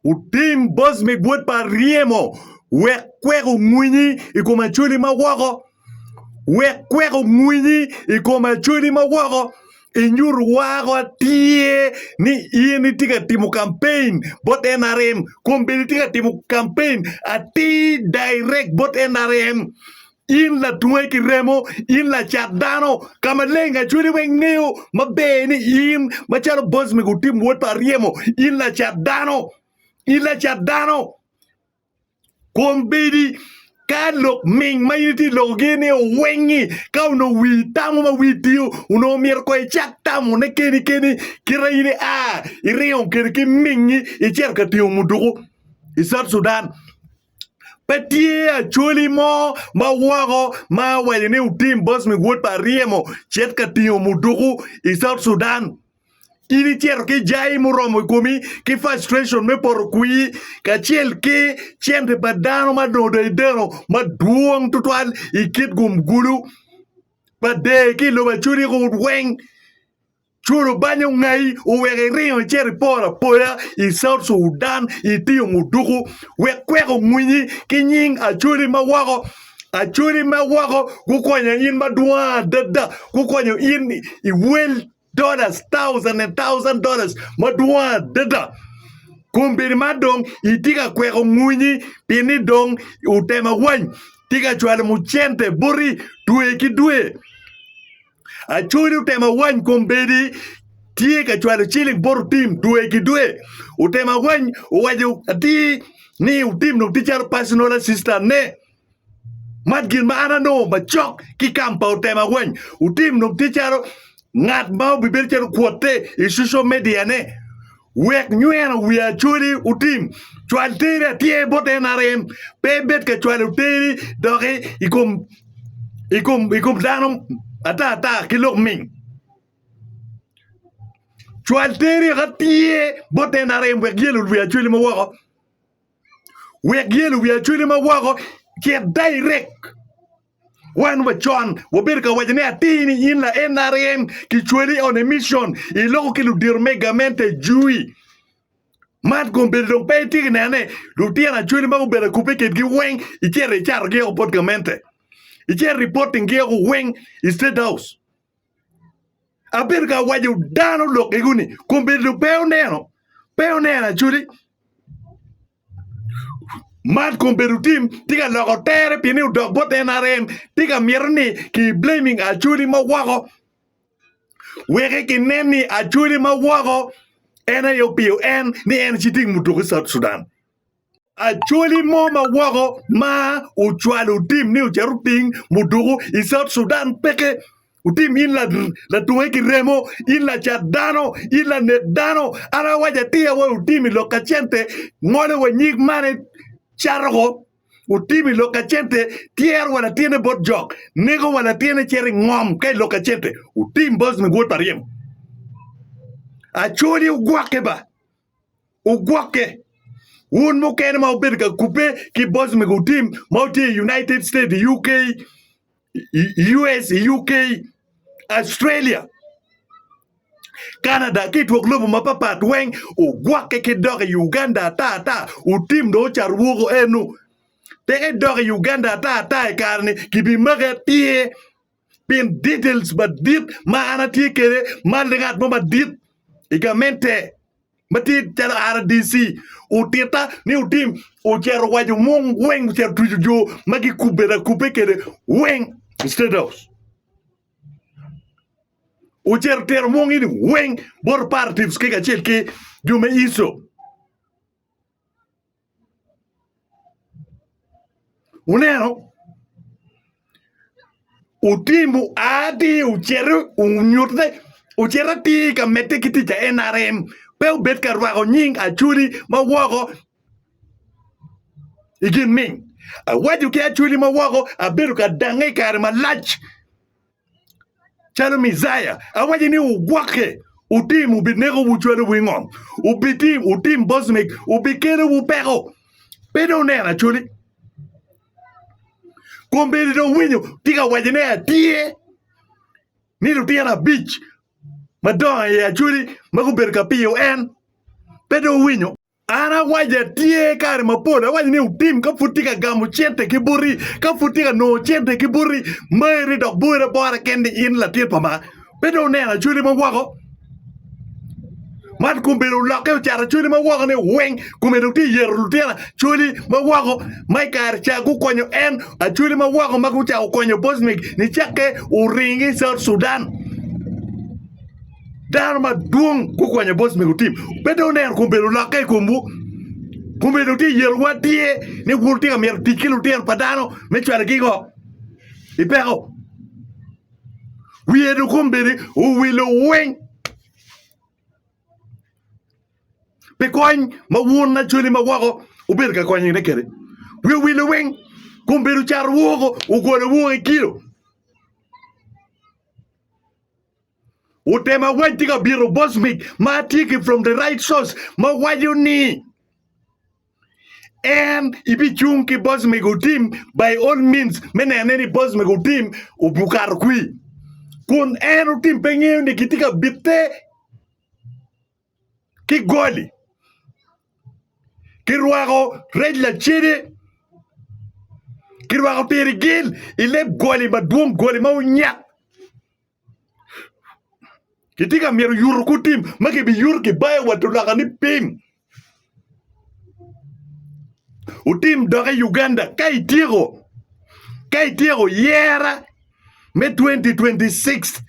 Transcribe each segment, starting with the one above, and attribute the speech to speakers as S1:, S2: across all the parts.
S1: Wutim Bocmik wod pa Ryemo, wek kwek ongwinyi i kom Acholi ma woko, wek kwek ongwinyi i kom Acholi ma woko, inyut woko atir ni in itye ka timo kampein bot nrm, kombeddi itye ka timo kampein atir dairek bot nrm. In latunge ki remo, in lacat dano, ka maleng Acholi weng ngeyo maber ni in macalo Bosmic Otim wod pa Aryemo, in lacat dano, in lacat dano. Kombeddi ka lok ming ma in itye lokogi ni owengi, ka onongo wii tamo ma wii tiyo, onongo myero kong icak tamone keni keni kite in ia iringo kede ki mingi icito ka tingo muduku i South Sudan. Pe tye acholi mo ma woko ma owaco ni Otim Bosmic wod pa Aryemo cit ka tingo muduku i South Sudan. In icito ki jayi muromo i komi ki frustration me poto kwir kacel ki cente pa dano ma dong dong ideno madwong tutwal i kit gum gulu pa der ki i lobo Acholi weng. Culo banya ongayi oweko iringo icito iporo apoya i South Sudan itiyo muduku wek kwek ongwinyi ki nying Acholi ma woko. Acholi ma woko gukonyo in madwong adada, gukonyo in i wel dollars, thousand and thousand dollars madwong adada. Kombeddi ma dong itye ka kweko ngwinyi pien ni dong otemo awany tye ka cwalo mucente boti dwe ki dwe. Acholi otemo awany kombeddi tye ka cwalo ciling bot Otim dwe ki dwe. Otemo awany owaco atir ni Otim dong tye calo personal assistant ne. Man gin ma an anongo macok ki kam pa Otemo Awany. Otim dong tye calo ngat ma obibedo calo kwotte i social media ne. Wek nyweno wi Acholi Otim cwal teri atyer bot NRM pe ibed ka cwalo teri doki i kom i kom i kom dano ata ata ki lok ming. Cwal teri atyer bot NRM wek yelo wi Acholi ma woko. Wek yelo wi Acholi ma woko cit direct. Wan wa con wabedo ka waco ni atir ni in la NRM kicwali on a mission iloko ki ludito me gamente jwi. Man kombeddi dong pe itye ka neno ni lutino acholi ma gubedo akubbe kedgi weng icito icato gi oko bot gamente. Icito reporting gi oko weng i state house. Abedo ka waco dano lok ego ni kombeddi dong pe oneno pe oneno acholi. Man kombeddi otim tye ka loko tere pien ni odok bot NRM tye ka mito ni ki blaming Acholi ma woko weke ki nen ni Acholi ma woko en aye opiyo en ni en ci ting mutoka i South Sudan. Acholi mo ma woko ma ocwalo otim ni ocit oting muduku i South Sudan peke. Wutim in latunge ki remo, in lacat dano, in lanek dano. An awaco atir wa wutim i lok ka cente, ngolo wa nyig mane cato ko. Wutim i lok ka cente, tyero wa latinne bot jok, neko wa latinne cito i ngom ka i lok ka cente. Wutim bot wod pa ryemo. Acholi wugwokke ba, wugwokke. Wun mukene ma wubedo ka kubbe ki bot mego wutim ma wutye i United States, i UK, US, UK, Australia, Canada ki i twok lobo mapapat weng ogwokke ki dok i Uganda ata ata otim dong ocato woko eno peke idok i Uganda ata ata i kare ni kibimaki atir pien details madit ma an atye kwede ma ngat mo madit i gamente ma tye calo RDC otitta ni otim ocito owaco mung weng ocito otuco jo ma gikubedo akube kwede weng i state house ocito otito mung eni weng bot operatives ki kacel ki jo me ISO. Wuneno, otimo atir ocito onyute ocito atir ka medde ki tic pa NRM pe obed ka rwako nying Acholi ma woko i gin ming. Awaco ki Acholi ma woko abedo ka dange i kare malac. Calo Micaya, awaco ni wugwokke, wutim, wubinekowu cwalowu i ngom, wubitim, wutim bocmik, wubikelowu peko. Pe dong wuneno Acholi? Kombeddi dong winyo tye ka waco ni atye ni lutino abic madongo i Acholi ma gubedo ka piyo en. Pe dong wuwinyo? An awaco atye kare mapol, awaco ni wutim ka pud tye ka gamo cente ki boti, ka pud tye ka nongo cente ki boti, meri dok bori abora keken ni in latin pa maa. Pe dong oneno acholi ma woko. Man kombeddi olokke ocato acholi ma woko ni weng, kombeddi dong tye yero lutino acholi ma woko ma i kare ca gukonyo en acholi ma woko ma gucako konyo Bosmic nicakke oringi i South Sudan. Dano madwong gukwanyo bot mego tim. Pe dong oneno kombeddi olokke i komwu. Kombeddi wutye yelo wa tye ni wun wutye ka mito tic ki lutino pa dano me cwalogi ngo i peko. Wiye dong kombeddi owilo weng pi kony ma wun Acholi ma woko wubedo ka konyone kwede. Wiye owilo weng kombeddi ocato woko ogolo woko i kilo. Otemo awac tye ka bito Bosmic ma atye ki from the right source ma waco ni en ibicung ki Bosmic Otim by all means me nene ni Bosmic Otim obukato kwi kun en Otim pe ngeyo ni kitye ka bite ki goli kirwako rec lacede kirwako tirigil i leb goli madwong goli ma onyak Kitye ka mito yuto kor tim ma kibiyuto kibayo wa tuloka ni pim. Otim dok i Uganda ka ityeko ka ityeko yera me 2026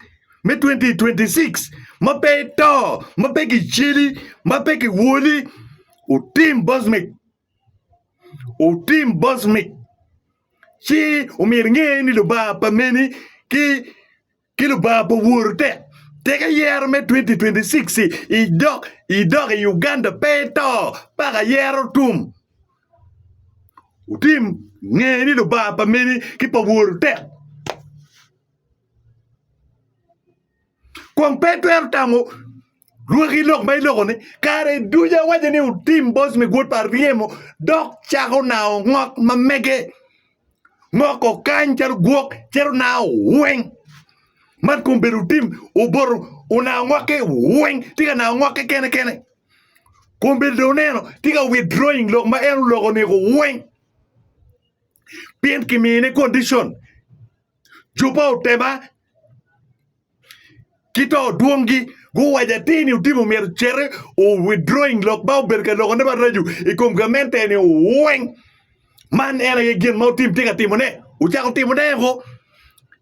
S1: me 2026 ma pe ito ma pe kiceli ma pe kiwoli otim bosmic otim bosmic ci omyero inge ni Lubanga pa meni ki ki Lubanga pa woru tek. Tek ayero me 2026 idok idok i Uganda pe ito paka ayero tum. Wutim nge ni Lubanga pa meni ki pa woru tek. Kong pe itwero tamo lwaki lok ma iloko-ni? Kare ducu awaco ni wutim bocmi wod pa aryemo dok cako nawo ngok ma mege. Ngok okany calo gwok cito nawo weng. Man kombeddi wutim oboto onawo ngokke weng tye ka nawo ngokke kene kene. Kombeddi dong wuneno tye ka withdrawing lok ma en oloko-ni weng pien kimine condition. Jo pa otema ki to dwongi guwaco atir ni Otim omyero ociti o withdrawing lok ma obedo ka lokone maraco i kom gamente ni weng. Man en aye gin ma Otim tye ka timone. Ocako timone ko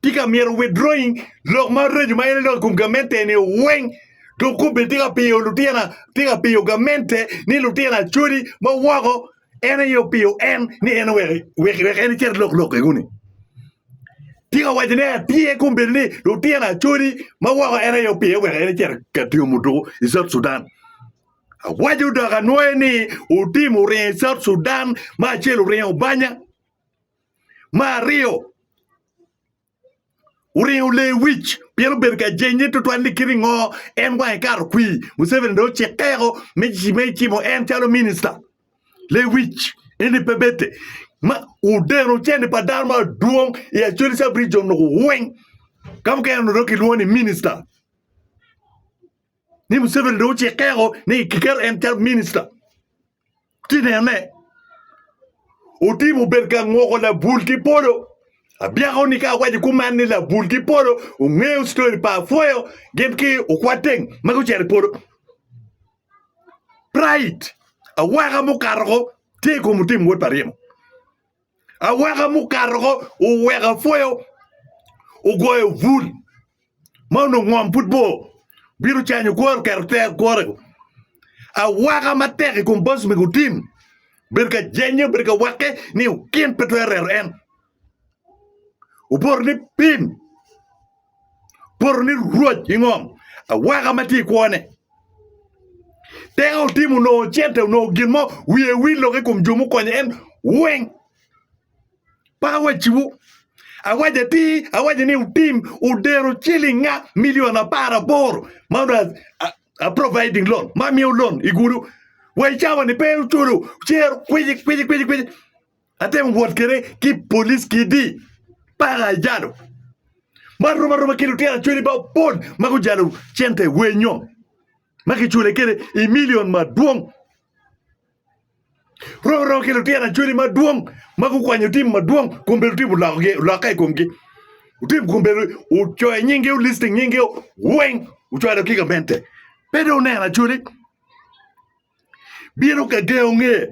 S1: tye ka myero withdrawing lok maraco ma en eloko i kom gamente ni weng. Dong kombeddi tye ka piyo lutino tye ka piyo gamente ni lutino Acholi ma woko En aye opiyo en ni en owek wek en ecit elok lok egoni. Tye ka waco ne atye kombeddi ni lutino Acholi ma woko en aye opiye wek en ecit ka tingo muduku i South Sudan. Awaco dok anwoyo ni Otim oringo i South Sudan ma acel oringo Banya ma aryo Oringo lewic pien obedo ka jenye tutwal ni kit ngo en wange kato kwir. Museveni dong ocikkeo me cimo en calo minista. Lewic eni pe bete ma odeno cente pa dano madwong i Acholi Sub Region weng ka mukene onongo dong kilwongo ni minista. Ni Museveni dong ocikkeo ni kiketo en calo minista. Ci nene, Otim obedo ka ngoko labul ki polo. Abyeko ni ka awaco kuman ni labul ki polo, wungeyo story pa Apwoyo gin ki Okwateng ma gucito i polo. Pride, awaka mukato ko tye i kom Otim wod pa Ryemo. Awaka mukato ko oweko Apwoyo ogoyo bul ma onongo ngom pud bor bino canyo kore oketo ter kore. Awaka matek i kom boss mego Otim obedo ka jenye obedo ka wakke ni okin pe twero reto en. Opoto ni pim, poto ni rwoc i ngom awaka ma tye i kwone. Teko Otim onongo cente onongo gin mo wiye wil lok i kom jo mukonyo en weng. Pe awacciwu, awaco atir, awaco ni wutim odero cilingnga milion aparaboro ma onongo a providing loan ma amiyo loan i gudo wa i cawa-ni pe oculo cero kwici kwici kwici kwici atemo wot kwede ki police ki di paka ajalo ma rom aroma ki lutino acwali mapol ma gujalo cente wer nyom ma kicule kwede i milion madwong. Rom aroma ki lutino acholi madwong ma gukwanyo tim madwong kombeddi otim olokogi olokke i komgi. Otim kombeddi ocoyo nyinggi olisting nyinggi weng ocwalo ki gamente. Pe dong oneno acholi bino ka gengo nge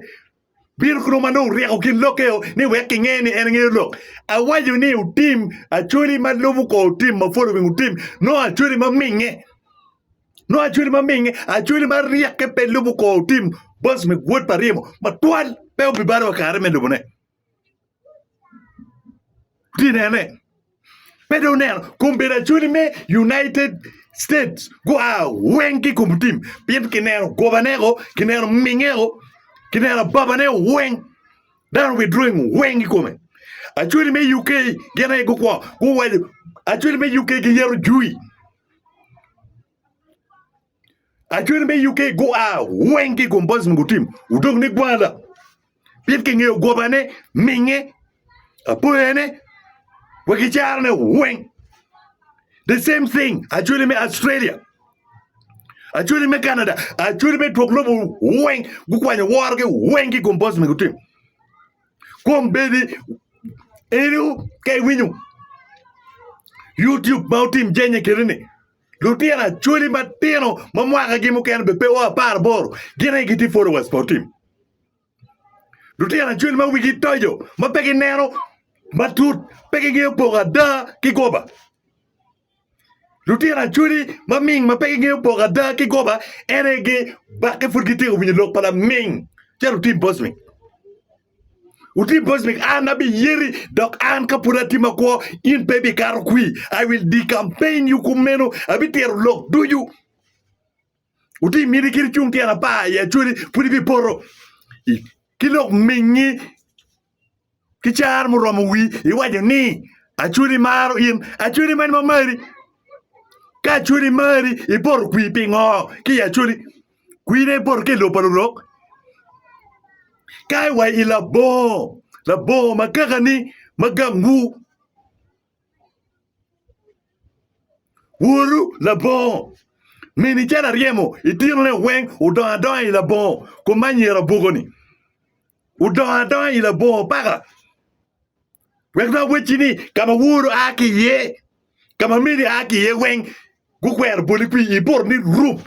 S1: bino kunu ma nongo oryeko kin lokke-o ni wek kinge ni en ngeyo lok. Awaco ni otim acholi ma lubo kor otim ma following otim nongo acholi ma minge. Nongo acholi ma minge, acholi ma ryekke pe lubo kor otim boss me wod pa ryemo matwal pe obibalo wa kare me lubone. Tye nene pe dong oneno kombeddi acholi me United States gua weng ki i kom otim pien kineno gobaneko, kineno mingeko, kineno ababane weng dano withdrawing weng i kome. Acholi me UK gin aye gukwo guwaco acholi me UK giyeto jwi. Acholi me UK gua weng ki i kom boss gutim odong ni gwala pien kingeyo gobane, minge, apoyane wa ki carone weng. The same thing acholi me Australia, acholi me Canada, acholi me twok lobo weng gukwanyo worogi weng ki i kom boss gutim. Kombeddi eno ka iwinyo YouTube ma otim jenye kwede-ni, lutino acholi matino ma mwakagi mukene bene pe o aparaboro gin aye gitye followers pa otim. Lutino acholi ma wigi toco ma pe gineno matut pe gingeyo poko ada ki goba. Lutino acholi ma ming ma pe gingeyo poko ada ki goba en aye gibakke pud gityeko winyo lok pa laming calo otim Bosmic. Otim Bosmic an abiyeri dok an ka pud atye makwo in pe ibikato kwi I will decampaign you kumeno abitito lok ducu. Otim miti kit icung tyen apar i acholi pud ibipoto ki lok mingi. Ki caro muromo wii, iwaco ni, Acholi maro in. Acholi mene ma mari? Ka acholi mari, ipoto kwir pingo ki i acholi? Kwirne ipoto ki i lobo pa lurok? Ka iwaco i labongo, labongo ma kakani ma gangwu, woru labongo, mini calo aryemo, itinone weng odongo adonga i labongo, kom ma anyira obuko-ni. Odongo adonga i labongo paka, wek dong awacci ni ka ma woru a ki iye, ka ma meni a ki iye weng gukwero boli kwir ibuto ni rup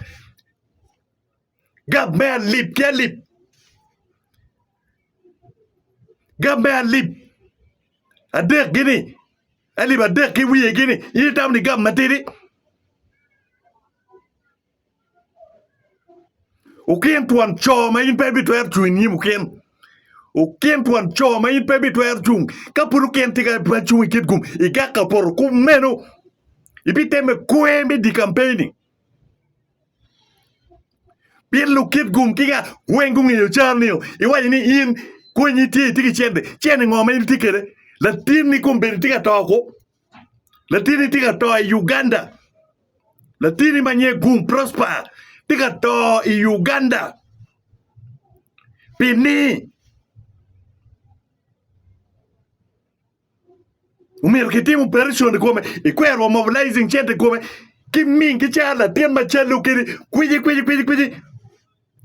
S1: gap me alip ki alip, gap me alip adek-gi-ni, alip adek ki wiye-gi-ni, in itamo ni gap matidi? Okin twon co ma in pe ibitwero cung i nyim okin. Okin twon co ma in pe ibitwero cung. Ka pud okin tye ka cung i kit gum, igak ka poto kumeno, ibitemme kwer me dye kampeini. Pien lukit gum ki nga weng gungeyo cal nio, iwaco ni in konyi tye itye ki cente. Cente ngo ma in itye kwede? Latinni kombeddi tye ka to ko. Latinni tye ka to i Uganda. Latinni ma nyinge Gum Prosper tye ka to i Uganda pi ni omyero kitim operation i kome, ikwero wa mobilizing cente i kome ki ming ki caro latin ma cal-li kadi kwici kwici kwici kwici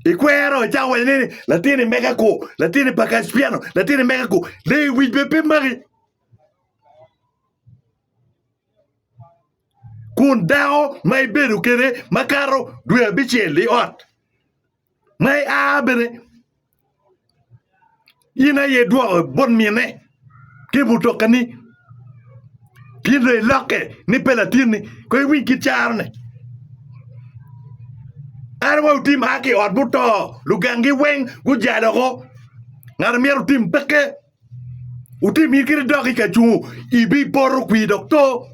S1: ikwero icako waco ni latin-ni mega ko, latin-ni pa Kaspiano, latin-ni mega ko, lewic bene pe maki. Kun dako ma ibedo kwede makato dwe abicel i ot ma ia bene in aye idwoko bot mine ki mutokani pien dong ilokke ni pe latinni kong iwiny kit carone. An wa otim aa ki i ot muto lugangi weng gujalo oko ngat a myero otim peke. Wutim in kit idok i ka cungo ibipoto kwir dok to.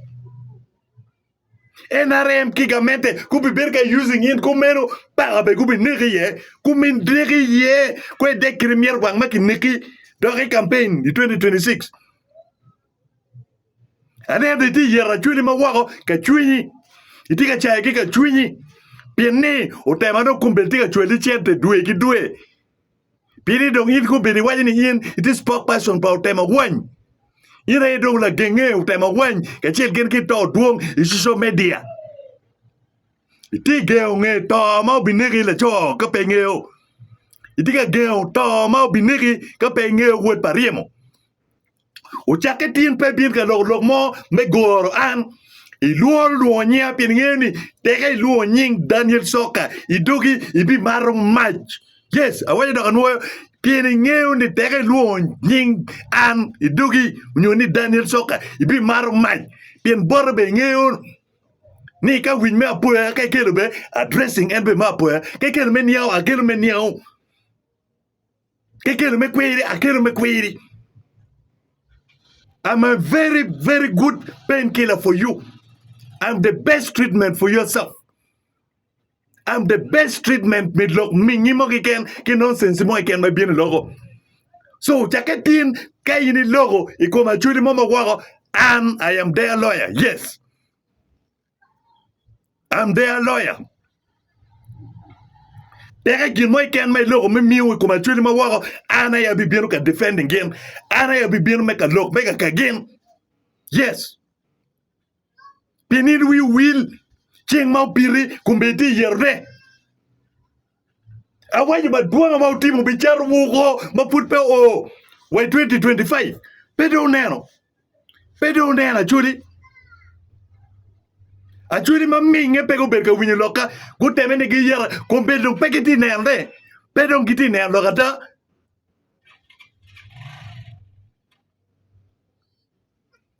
S1: NRM ki gamente gubibedo ka using in kumeno paka bene gubineki iye kumineki iye ko idek kit imito wang ma kineki dok i campaign i 2026. Aneno dong itye yero acholi ma woko ka cwinyi itye ka cayo ki ka cwinyi pien ni otema dong kombeddi tye ka cwali cente dwe ki dwe. Pien ni dong in kombeddi iwaco ni in itye spokesperson pa Otema Wany. In aye dong lagenge Otema Wany kacel gin ki to dwong i social media. Itye gengo nge to ma obineki laco ka pe ingeyo. Itye ka gengo to ma obineki ka pe ingeyo wod pa ryemo. Ocakke tin pe ibin ka loko lok mo me goro an. Ilworo lwongo nyinga pien ingeyo ni teke ilwongo nying Daniel Soka i dogi ibimato mac. Yes, awaco dok anwoyo pien ingeyo ni teke ilwongo nying an i dogi nyo ni Daniel Soka ibimato mac pien bote bene ingeyo ni ka wic me apoya ka ikelo bene addressing en bene me apoya ka ikelo me niango akelo me niango. Kekelo me kwiri, akelo me kwiri. I'm a very, very good painkiller for you. I'm the best treatment for yourself. I'm the best treatment me lok mingi mo keken ki nonsense mo keken ma ibino iloko. So cakke tin ka in iloko i kom acholi mo ma woko, an I am their lawyer. Yes. I'm their lawyer. Teke gin mo keken ma iloko me miyo i kom acholi ma woko, an aye abibino ka defending gin. An aye abibino me ka lok me ka gin. Yes. Pien in wi owil ceng ma opiti kombe itye iyerone. Awaco madwong ma wutimo bicito woko ma pud pe oo wa i 2025. Pe dong wuneno? Pe dong wuneno Acholi? Acholi ma minge pe gubedo ka winyo lokka, gutemme ni giyeta, kombeddi dong pe gitye nenone, pe dong gitye neno lok ada.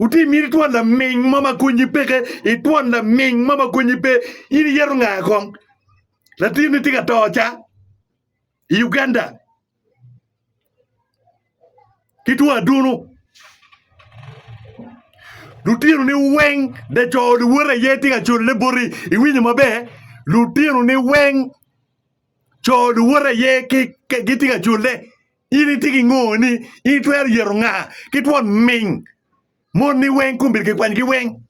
S1: Wuti myero itwon laming mo ma konyi peke, itwon laming mo ma konyi pe, in iyeto nga kong? Latinni tye ka to ca i Uganda ki two adunu. Lutinoni weng laco luwote aye tye ka culone boti, iwinyo maber? Lutinoni weng co luwote aye gitye ka culle. In itye ki ngo ni in itwero yeto nga ki twon ming mon ni weng kombeddi kikwanyogi weng?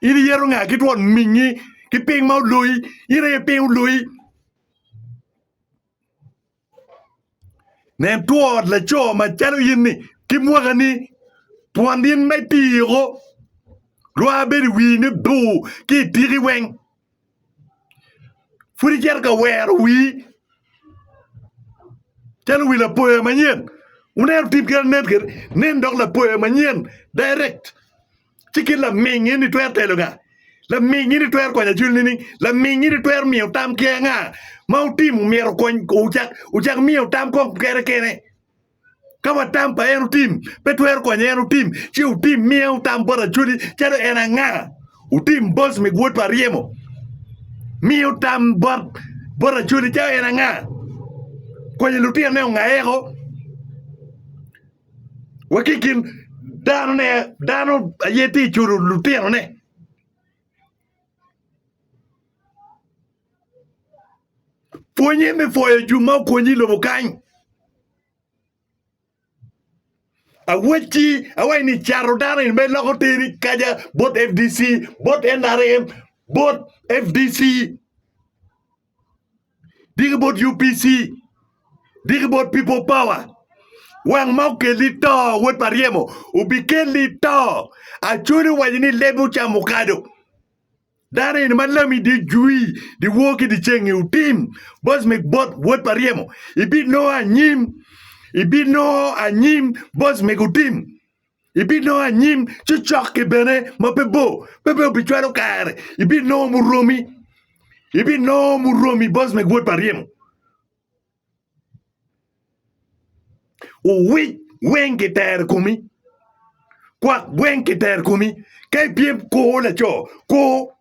S1: In iyeto nga ki twon mingi ki piny ma oloyi? In aye piny oloyi. Nen two laco macalo in ni ki mwaka ni twon in ma itiko lwar bedo i wii ni bur ki itiki weng. Pud icito ka wero wii calo wi lapoya manyen wuneno tim kit anen kwede nen dok lapoya manyen direct ci kit laming eni twero telo nga laming eni twero konyo acwali nining laming eni twero miyo tam ki anga ma wutimo myero okony ocak miyo tam kong kene kene. Ka wa tam pa en otim pe twero konyo en otim, ci otim miya otam bot Acholi calo en anga? Otim Bosmic wod pa Aryemo miyo tam bot bot Acholi calo en anga? Konyo lutinone ongayeko wa ki i kin danone dano aye tye ka culo lutinone. Pwonye me pwoyo jo ma okonyi i lobo kany. Awacci awaci ni cato dano eni me loko teri kaca bot FDC, bot NRM, bot FDC, diki bot UPC, diki bot People Power. Wang ma okelli to wod pa ryemo obikelli to. Acholi owaco ni leb ocamo kado. Dano eni ma lami di jwi di wor ki di cengi otim Bosmic bot wod pa ryemo ibinongo anyim ibinongo anyim Bosmic otim ibinongo anyim ci cokki bene ma pe bor pe bene obicwalo kare ibinongo muromi ibinongo muromi Bosmic wod pa ryemo. Owic weng kitero i komi, kwak weng kitero i komi, ka ipyem kor laco, kor.